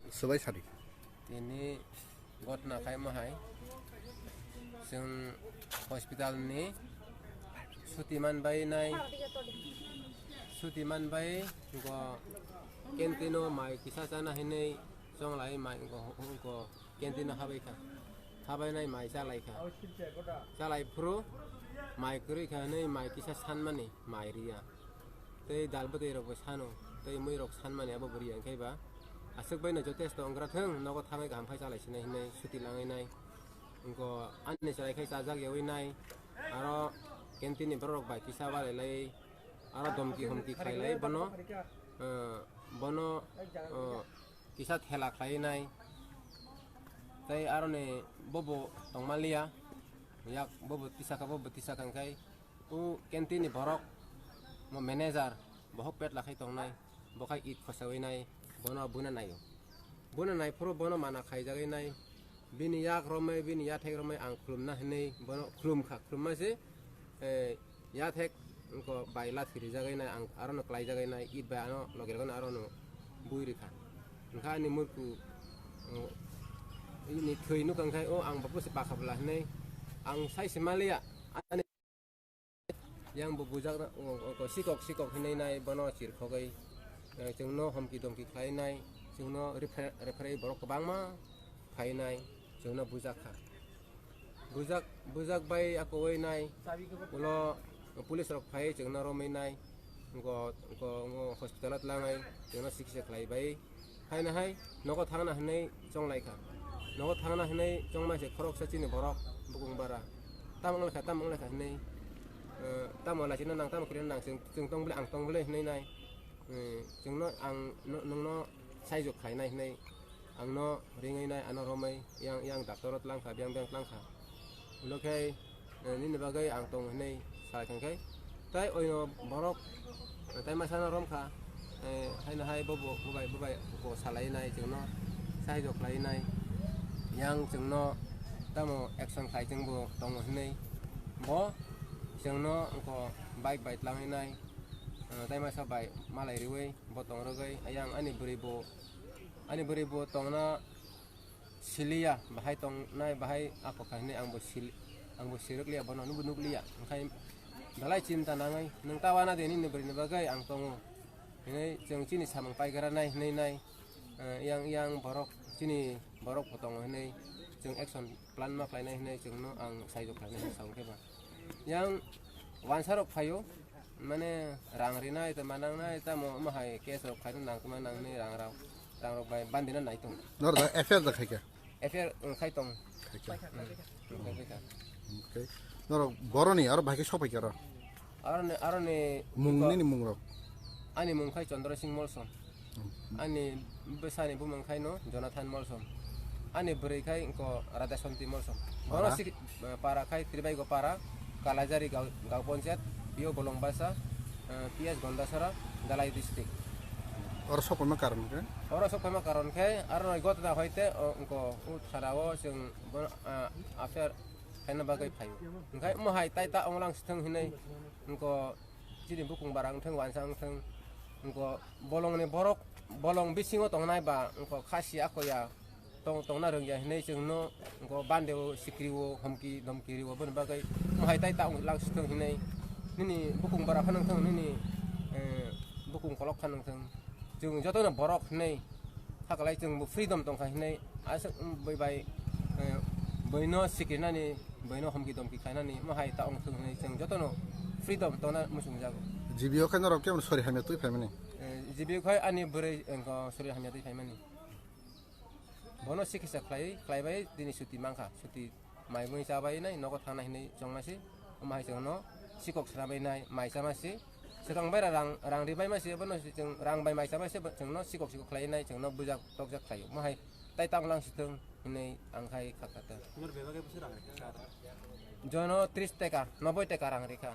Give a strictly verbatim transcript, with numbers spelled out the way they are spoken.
Swbai sadi. Tini gotna khaima hai. Chwng hospital ni suti man bai nai. Suti man bai go canteen o mai kisa chana hinwi chonglai mai go, go canteen o habai kha. Habai nai mai chalai kha. Chalai phuru mai kwrwi kha hinwi mai kisa sanmani mai riya. Tei dal bwtwi rok bo sano, tei mui rok sanmani abo bo riya, hwnkhe ba aswk bai no jotesto wngra thung, nogo thangwi kaham khai chalai sinai hinwi suti langwi nai. Wngko ani chwrai khai chajak yawi nai, aro canteen ni borok rok bai kisa balai lai, aro domki homki khai lai bono, eh, bono, eh, kisa thela khlai nai. Tei aro ni bobo tongma liya, yak bobo tisa kha, bobo tisa kha hwnkhe, o canteen ni borok, mo manager, bohok pet lakhai tongnai, bokhai it khosawi nai, bono buina naio. Buina nai phuru bono mana khaijagwi nai, bini yak romwi, bini yathek romwi ang khulumna hinwi bono khulum kha, khulumma se, eh, yathek wngko bai lathi rijagwi nai, ang arono klaijagwi nai, it bai ano logi rwgano arono bui rikha. Wngkha ani murku, oh, ini thwi nukha wngkha, o ang bo pusi pakha bwla hinwi ang sai se maliya, ani yang bo bujak na, o, o, o, sikok, sikok hinwi nai bono chirkhogwi, eh, chwngno homki domki khlai nai, chwngno refer-, referee borok kwbangma phai nai, chwngno bujak kha. Bujak, bujak bai akwui nai, ulo police rok phai chwngno romwi nai, go, go, go hospital o tlangnai, chwngno sikisa khlai bai. Haino hai nogo thangna hinwi chonglai kha. Nogo thangna hinwi chongmai se khoroksa chini borok bukung bara. Tamo wnglaikha, tamo wnglaikha hinwi, eh, tamo laisino nang, tamo kwrwino nang, chwng, chwng tong bwle, ang tong bwle hinwi nai. Eh, chwngno ang no-, nungno saijo khlainai hinwi, angno ringwi nai, ano romwi yang, yang doctor o tlang kha, biyang, biyang tlang kha. Ulo khe, eh, nini bagwi ang tongo hinwi sai kha khe. Tai oino borok, eh, tai masano rom kha, eh, haino hai bobo, bobai, bobai bo salai nai chwngno, saijo khlai nai. Yang chwngno tamo action khlai chwngbo tongo hinwi. Bo chwngno wngkho bike bai tlangwi nai, eh, tai masa bai malai riwi bo tong rwgwi. Yang ani bwrwi bo, ani bwrwi bo tongna siliya, bahai tongnai, bahai ako kha hinwi angbo sil-, angbo sirwk liya, bono nukbo nukliya. Hwnkhe belai chinta nangwi, nwng ta wana de nini bwrwini bagwi ang tongo hinwi chwng chini samung paigra nai hinwi nai, eh, yang, yang borok, chini borok bo tongo hinwi chwng action plan ma khlainai hinwi chwngno ang saijo khlainai hinwi sa hwnkhe ba. Yang wansarok phaio, mane rang rinai, tei manangnai, tamo omo hai case rok khaina nangkukma nangni rang rok, rang rok bai bandina nai tong. Nor da F I R da khaika? F I R, um, khai tong. Khaika. Hmm, khai kha. Okay. Norok boroni aro bahai khe sopai kha ro? Aroni, aroni Mung, nini mung rok? Ani mung khai Chandra Singh Molsom. Ani bwsani bumung khai no Jonathan Molsom. Ani bwrwi khai wngkho Radhasanti Molsom. Bono para? Sik-, eh, para khai Tribaigo para, Kalajari Gao, Gao Panchayat, P O Bolongbasa, eh, P S Gondasara, Dhalai District. Oro sokma karon khe? Oro sokma karon khe, aro noi gotna hoite, o, wngkho, o thara o chwng bono, ah, affair khaina bagwi phaio. Hwnkhe omo hai tai ta onglang sithwng hinwi wngkho. Chini bukung bara wngthang, wansa wngthang, wngkho bolongni borok, bolong bisingo tongnai ba wngkho khasi akoya tong-, tongna rwngya hinwi chwngno wngkho bandeo, sikrio, homki domki rio, boni bagwi mohai tai ta wng lang sithwng hinwi nini bukung bara phano wngthang, nini, eh, bukung kolok phano wngthang, chwng jotono borok hinwi. Hakalai chwng bo freedom tongkha hinwi aswk, um, bui bai, eh, buino sikrinani, buino homki domki khainani, mohai ta ongthok hinwi chwng jotono freedom tongna muchungjago. G B O khe norok khe sori hamya twi phaimani? Eh, G B O khai ani bwrwi, eh, go sori hamya twi phaimani. Bono sikisa khlai, khlaibai tini suti mankha, suti. Mai mui chabai nai, nogo thangna hinwi chongma se, omo hai chwngno sikok srabai nai, mai chama se, swkang bai rang, rang ribai ma se, bono se chwng rang bai mai chama se, bo chwngno sikok sikok khlai nai, chwngno bujak tokjak khlaio. Omo hai tai tang lang sithwng hinwi ang khai kha kha ta. Jono tris teka, noboi teka rang rikha.